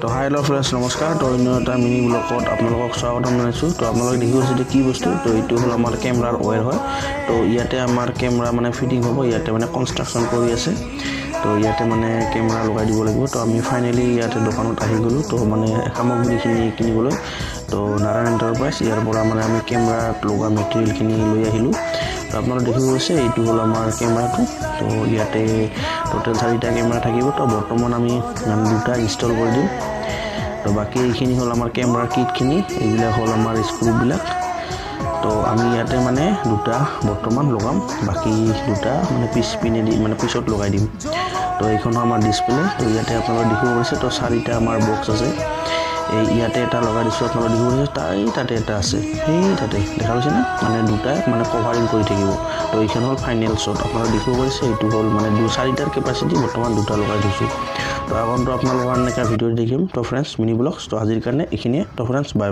তো hi hello' friends, নমস্কাৰ। তো অন্য এটা মিনি ব্লগত আপোনালোকক স্বাগতম জনাইছোঁ। তো আপোনালোকে দেখিব এইটো কি বস্তু? তো এইটো হ'ল আমাৰ কেমেৰাৰ ৱেৰ হয়। তো ইয়াতে আমাৰ কেমেৰা মানে ফিটিং হ'ব। ইয়াতে মানে কনষ্ট্ৰাকশ্যন কৰি আছে। তো ইয়াতে মানে কেমেৰা লগাই দিব লাগিব। তো আমি ফাইনেলি ইয়াতে দোকানত আহি গ'লোঁ, তো মানে সামগ্ৰীখিনি কিনিবলৈ। তো নাৰায়ণ এণ্টাৰপ্ৰাইজ, ইয়াৰ পৰা মানে আমি কেমেৰাত লগোৱা মেটেৰিয়েলখিনি লৈ আহিলোঁ। তো আপোনালোকে দেখিব পাইছে, এইটো হ'ল আমাৰ কেমেৰাটো। তো ইয়াতে টোটেল চাৰিটা কেমেৰা থাকিব। তো বৰ্তমান আমি মানে দুটা ইনষ্টল কৰি দিম। তো বাকী এইখিনি হ'ল আমাৰ কেমেৰাৰ কিটখিনি, এইবিলাক হ'ল আমাৰ স্ক্ৰুবিলাক। তো আমি ইয়াতে মানে দুটা বৰ্তমান লগাম, বাকী দুটা মানে পিছপিনে দি মানে পিছত লগাই দিম। তো এইখন আমাৰ ডিছপ্লে। তো ইয়াতে আপোনালোকে দেখিব পাৰিছে, তো চাৰিটা আমাৰ বক্স আছে। এই ইয়াতে এটা লগাই দিছোঁ, আপোনালোকে দেখিব পাৰিছে। তাই তাতে এটা আছে, সেই তাতে দেখা পাইছেনে? মানে দুটাই মানে কভাৰিং কৰি থাকিব। তো এইখন হ'ল ফাইনেল শ্বট, আপোনালোকে দেখিব পাৰিছে। এইটো হ'ল মানে চাৰিটাৰ কেপাচিটি, বৰ্তমান দুটা লগাই থৈছোঁ। তো আগন্তু আপোনালোকৰ এনেকুৱা ভিডিঅ' দেখিম। তো ফ্ৰেণ্ডছ, মিনি ব্লগছ, তো আজিৰ কাৰণে এইখিনিয়ে। তো ফ্ৰেণ্ডছ, বাই।